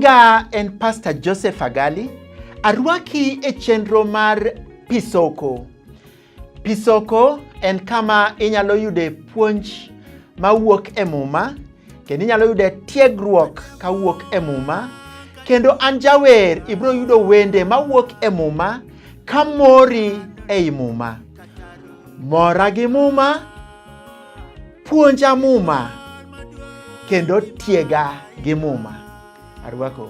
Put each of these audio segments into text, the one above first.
Nyinga en Pastor Joseph Agali. Arwaki e chenro mar Pisoko. Pisoko en kama inyalo yude puonj mawuok e Muma, kendo inyalo yude tiegruok kawuok e Muma, kendo an jawer ibiro yudo wende mawuok e Muma kamori ei Muma. Mora gi Muma, puonja Muma, kendo tiega gi Muma. Arwakou.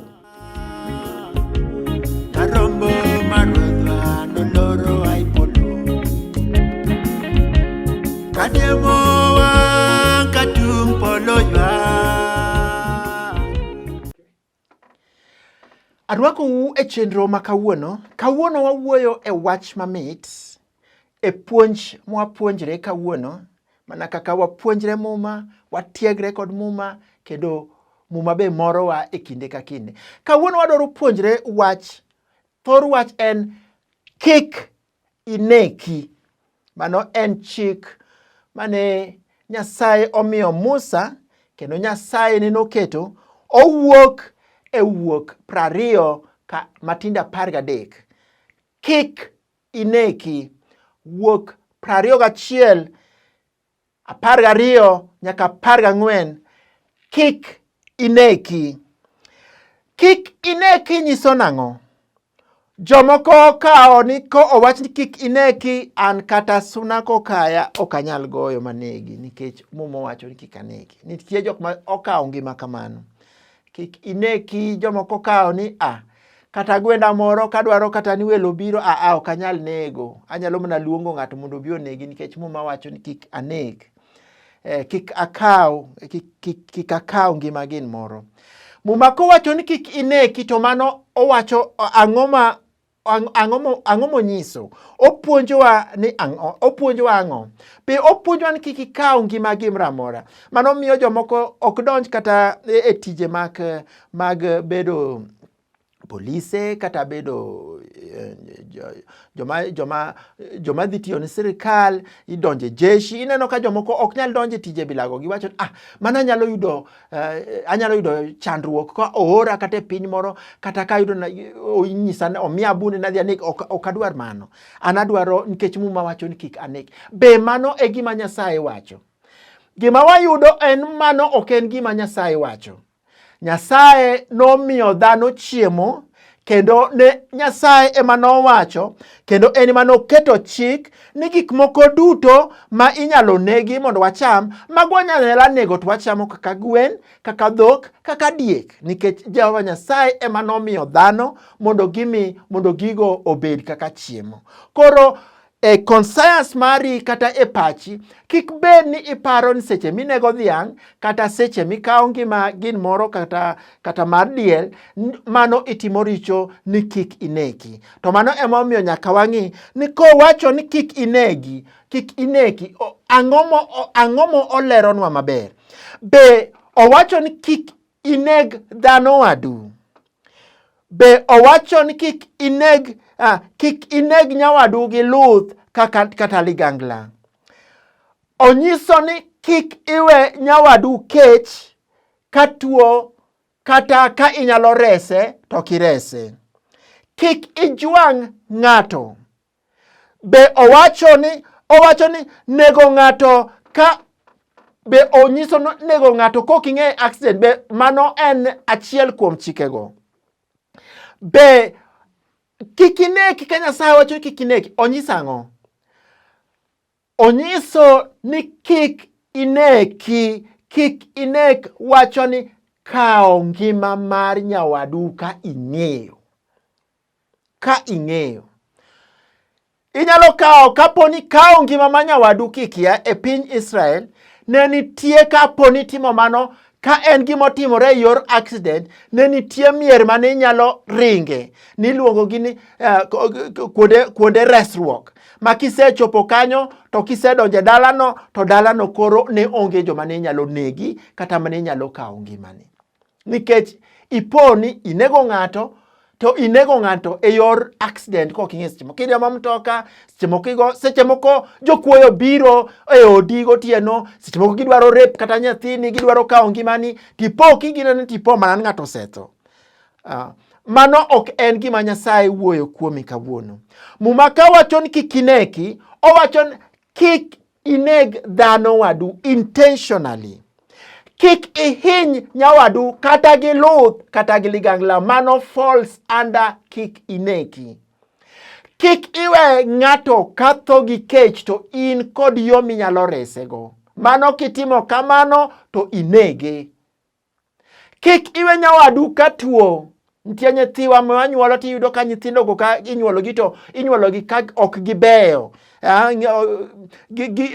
Karombo mar Ruodhwa noloro ai polo. Kadiemo wang' ka tung' polo ywak. Arwakou e chenro ma kawuono. Kawuono wawuoyo e wach mamit, e puonj mwapuonjre kawuono, mana kaka wapuonjre Muma, watiegre kod Muma, kendo Muma be morowa e kinde ka kinde. Kawuono wadwaro puonjre wach, thor wach en kik ineki. Mano en chik mane Nyasaye omiyo Musa kendo Nyasaye ne noketo owuok e wuok 20 ka matindo 13. Kik ineki. Wuok 21 12 nyaka 14. Kik ineki. Kik ineki nyiso nang'o? Jomoko okawo ni ko owach ni kik ineki, an kata suna kokaya ok anyal goyo manegi nikech Muma owacho ni kik aneki. Nitie jok ma okawo ngima kamano. Kik ineki, jomoko okawo ni a kata gwenda moro kadwaro kata ni welo biro a a ok anyal nego. Anyalo mana luongo ng'ato mondo obi onegi nikech Muma wacho ni kik aneg. Kik akaw kik, kik, kik akaw ngima gin moro. Muma kowacho ni kik ineki to mano owacho ang'o ma ang'o monyiso? Opuonjowa ni ang'o? Opuonjowa ang'o? Be opuonjowa ni kik ikaw ngima gimoro amora. Mano miyo jomoko ok donj kata e tije mag bedo polise kata bedo joma dhi tiyo ne sirikal, idonje jeshi. Ineno ka jomoko ok nyal donje tije bilago, giwacho ah, mana anyalo yudo chandruok ka oora kata e piny moro, kata ka ayudo onyisa omiya bunde nadhi anek, ok adwar mano. An adwaro nikech Muma wacho ni kik anek. Be mano e gima Nyasaye wacho? Gima wayudo en mano ok en gima Nyasaye wacho. Nyasaye nomiyo dhano chiemo, kendo ne Nyasaye ema nowacho, kendo en ema noketo chik ni gik moko duto ma inyalo negi mondo wacham, mago wanyalo nego to wachamo kaka gwen, kaka dhok, kaka diek, nikech Jehova Nyasaye ema nomiyo dhano mondo mondo gigo obed kaka chiemo. Koro e conscience mari kata e pachi, kik bed ni iparo ni seche minego dhiang' kata seche mikawo ngima gin moro kata mar diel, mano itimo richo ni kik ineki. To mano ema omiyo nyaka wang'i ni kowacho ni kik inegi, kik ineki, ang'o mo oleronwa maber? Be owacho ni kik ineg dhano wadu? Be owacho ni kik ineg nyawadu gi luth kata ligangla? Onyiso ni kik iwe nyawadu kech ka tuo kata ka inyalo rese to kirese. Kik ijwang' ng'ato. Be owacho ni nego ng'ato ka be onyiso ni nego ng'ato kok ing'e accident, be mano en achiel kuom chikego? Be kik ineki ka Nyasaye wacho ni kik ineki, onyiso ang'o? Onyiso ni kik ineki, kik inek wacho ni kawo ngima mar nyawadu ka ing'eyo. Ka ing'eyo. Inyalo kawo kapo ni kawo ngima mar nyawadu kikia e piny Israel, ne nitie kapo ni timo mano ka en gima otimore e yor accident, ne nitie mier mane inyalo ringe, niluongo gi ni kuonde resruok. Ma kisechopo kanyo to kisedonjo e dalano to dalano koro ne onge joma ne nyalo negi kata mane nyalo kawo ngimani. Nikech ipo ni inego ng'ato to inego ng'ato e yor accident kok ing'e, seche moko iriembo mtoka, seche moko igo, seche moko jokuoyo biro e odi gotieno, seche moko gidwaro rape kata nyathini, gidwaro kawo ngimani, tipo kigineno tipo mana ni ng'ato osetho. Mano ok en gima Nyasaye wuoyo kuomi kawuono. Muma ka wacho ni kik ineki, owacho ni kik ineg dhano wadu intentionally. Kik ihiny nyawadu kata gi luth kata gi ligangla. Mano falls under kik ineki. Kik iwe ng'ato katho gi kech to in kod yo minyalo resego. Mano kitimo kamano to inege. Kik iwe nyawadu ka tuo. Nitie nyithiwa ma wanyuolo tiyudo ka nyithindogo ka inyuologi to inyuologi ka ok gibeyo.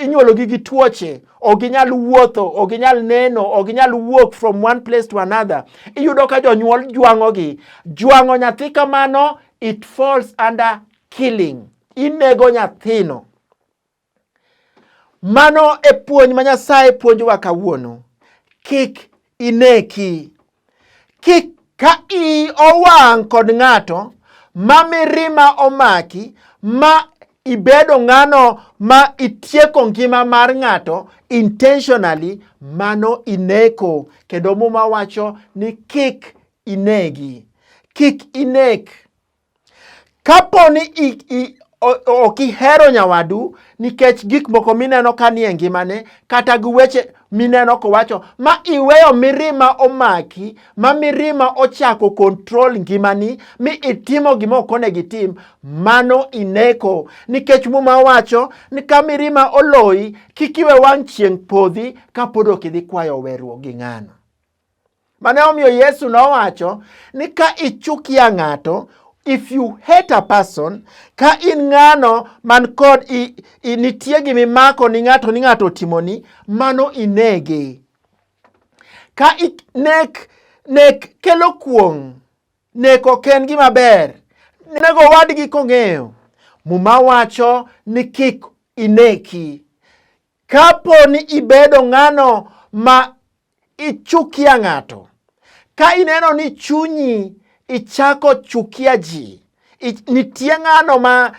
Inyuologi gi tuoche, ok ginyal wuotho, ok ginyal neno, ok ginyal wuok from one place to another. Iyudo ka jonyuol jwang'ogi. Jwang'o nyathi kamano, it falls under killing. Inego nyathino. Mano e puonj ma Nyasaye puonjowa kawuono. Kik ineki. Kik ka iyi owang' kod ng'ato ma mirima omaki ma ibedo ng'ano ma itieko ngima mar ng'ato intentionally, mano ineko. Kendo Muma wacho ni kik inegi. Kik inek. Kapo ni ok ihero nyawadu nikech gik moko mineno ka nie ngimane kata gi weche mineno kowacho ma iweyo mirima omaki ma mirima ochako control ngimani mi itimo gima ok onego itim, mano ineko. Nikech Muma wacho ni ka mirima oloyi kik iwe wang' chieng' podhi kapod ok idhi kwayo weruok gi ng'ano. Mano omiyo Yesu nowacho ni ka ichukia ng'ato, if you hate a person, ka in ng'ano man kod nitie gimimako ni ng'ato ni ng'ato otimoni, mano inege. Ka nek, nek kelo kuong', nek ok en gima ber. Nego wadgi kong'eyo. Muma wacho ni kik ineki. Kapo ni ibedo ng'ano ma ichukia ng'ato, ka ineno ni chunyi ichako chukia ji, nitie ng'ano ma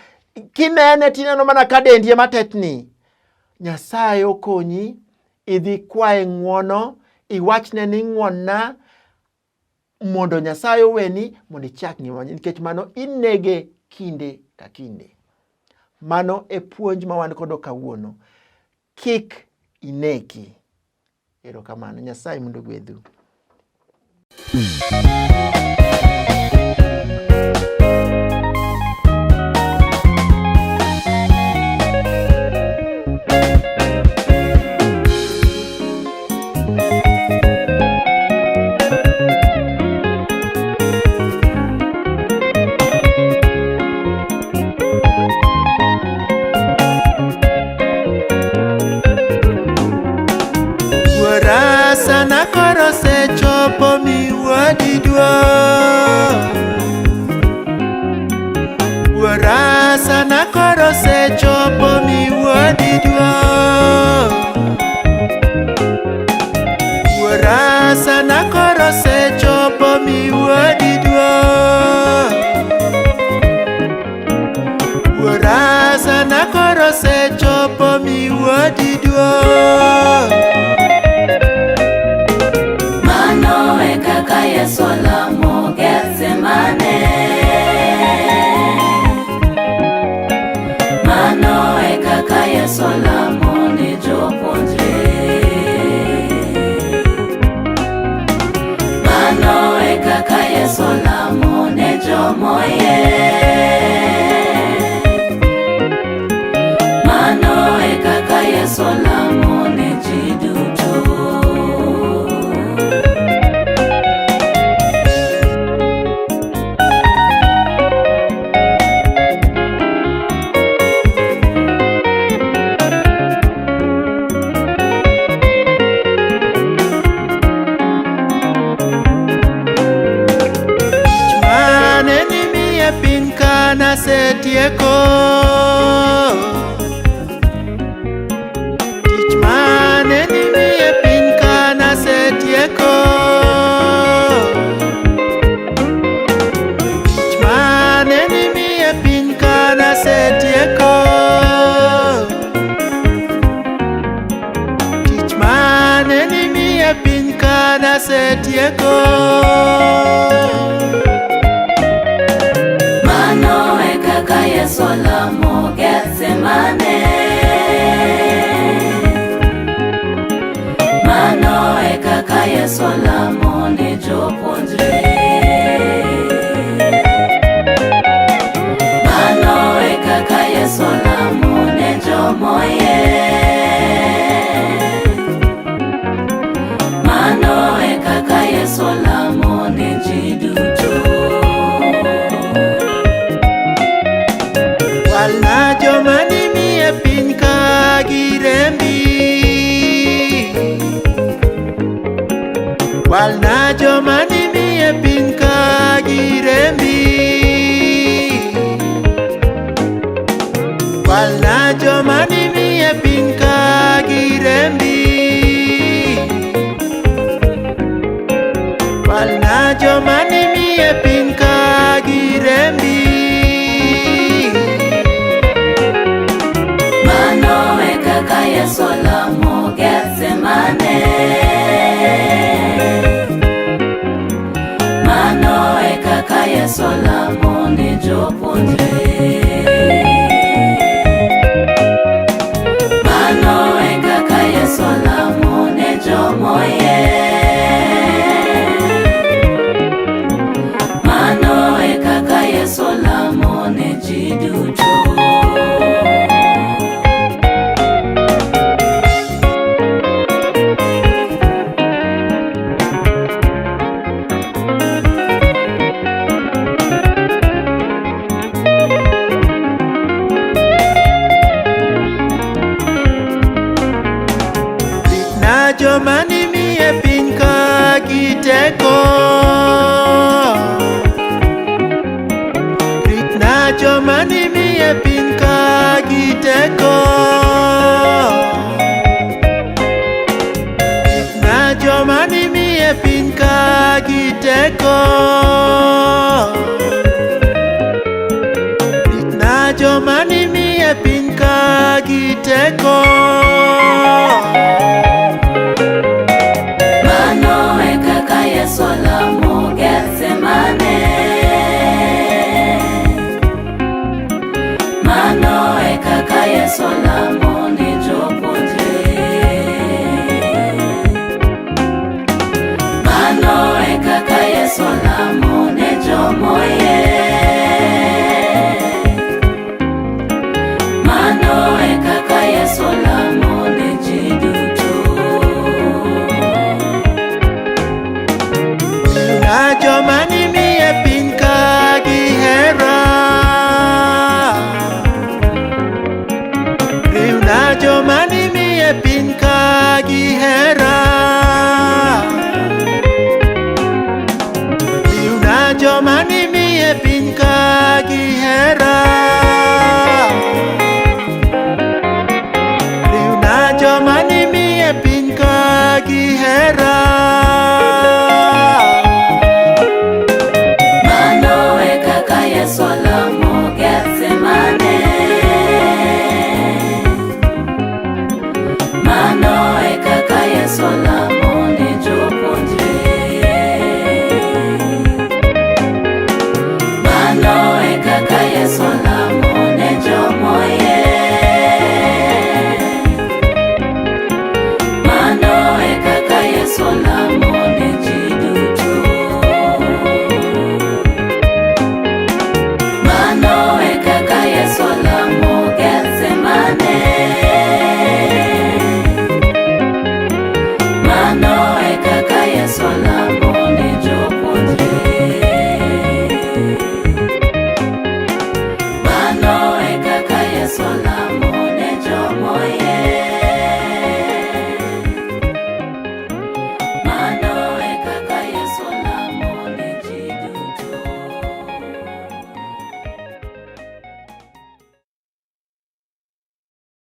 kinene tineno mana ka dendi ema tetni, Nyasaye okonyi idhi kwaye ng'wono, iwachne ni ng'wonna mondo Nyasaye oweni mondo ichak ngima manyien, nikech mano inege kinde ka kinde. Mano e puonj ma wan kodo kawuono. Kik ineki. Erokamano. Nyasaye mondo ogwedhu. Wuora sana koro sechopo mi wuodi duong'. Wuora sana koro sechopo mi wuodi duong'. Wuora sana koro sechopo mi wuodi duong'. Wuora sana koro sechopo mi wuodi duong'. Mano e kaka Yesu olamo Gethsemane. Mano e kaka Yesu olamo ne jopuonjre. Mano e kaka Yesu olamo ne jomoyie. Mano e kaka Yesu olamo ne ji duto. Tich mane nimiye piny ka nasetieko. Tich mane nimiye piny ka nasetieko. Tich mane nimiye piny ka nasetieko. Tich mane nimiye piny ka nasetieko. Walna joma nimiye piny ka gi rembi. Walna joma nimiye piny ka gi rembi. Walna joma nimiye piny ka gi rembi. Mano e kaka Yesu olamo Gethsemane. Mano e kaka Yesu olamo ne jopuonjre. Mano e kaka Yesu olamo ne jomoyie. Mano e kaka Yesu olamo ne ji duto. Ritna joma nimiye piny ka gi teko. Ritna joma nimiye piny ka gi teko. Ritna joma nimiye piny ka gi teko. Ritna joma nimiye piny ka gi teko. Mano e kaka Yesu olamo Gethsemane. Mano e kaka Yesu olamo ne jopuonjre. Mano e kaka Yesu olamo ne jomoyie. Mano e kaka Yesu olamo ne ji duto. Na joma nimiye piny ka gi hera. Riwna joma nimiye piny ka gi hera. Riwna joma nimiye piny ka gi hera. Riwna joma nimiye piny ka gi hera.